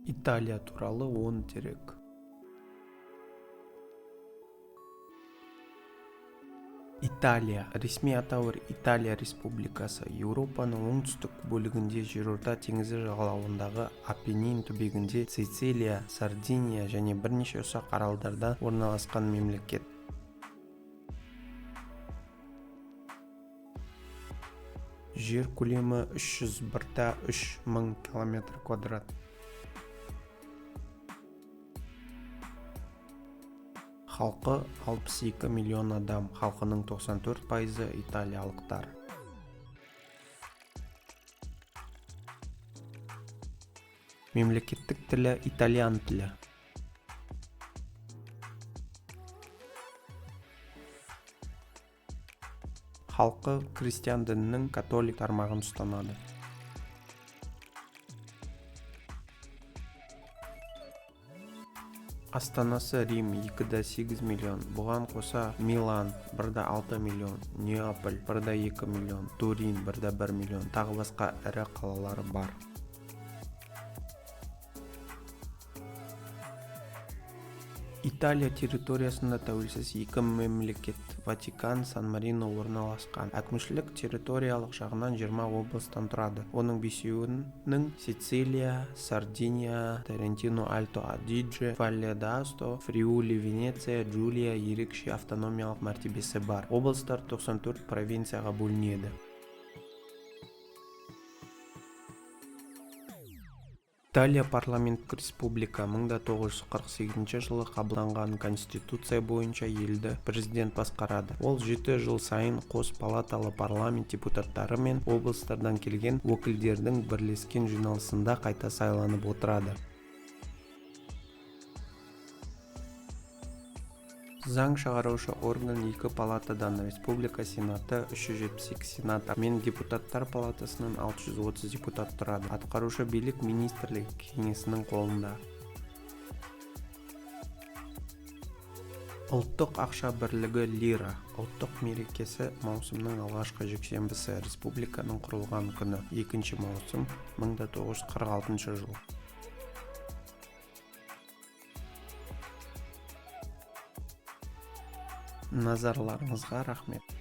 Италия туралы 10 дерек. Италия, ресми атауы Италия Республикасы, Еуропаның оңтүстік бөлігінде Жерорта теңізі жағалауындағы Апеннин түбегінде Сицилия, Сардиния және бірнеше ұсақ аралдарда орналасқан мемлекет. Жер көлемі 301,3 мың км². Халқы 62 миллион адам, халқының 94%-ы италиялықтар. Мемлекеттік тілі итальян тілі. Халқы христиан дінінің католик тармағын ұстанады. Астанасы Рим, 2,8 миллион, бұған қоса Милан 1,6 миллион, Неаполь 1,2 миллион, Турин 1,1 миллион, тағы басқа ірі қалалары бар. Италия территориясында тәуелсіз екі мемлекет Ватикан, Сан-Марино орналасқан. Әкімшілік территориялық жағынан 20 облыстан тұрады. Оның бесеуінің Сицилия, Сардиния, Трентино-Альто-Адидже, Валле-д'Аосто, Фриули-Венеция, Джулия ерекше автономиялық мәртебесі бар. Облыстар 94 провинцияға бөлінеді. Италия парламенттік республика. 1948 жылы қабылданған конституция бойынша елді президент басқарады. Ол 7 жыл сайын қос палаталы парламент депутаттары мен облыстардан келген өкілдердің бірлескен жиналысында қайта сайланып отырады. Заң шығарушы орган екі палатадан, Республика Сенаты 372 сенатор мен Депутаттар палатасынан 630 депутат тұрады. Атқарушы билік Министрлер Кеңесінің қолында. Ұлттық ақша бірлігі лира. Ұлттық мерекесі маусымның алғашқы жексенбісі, республиканың құрылған күні, 2 маусым 1946 жыл. Назарларыңызға рахмет.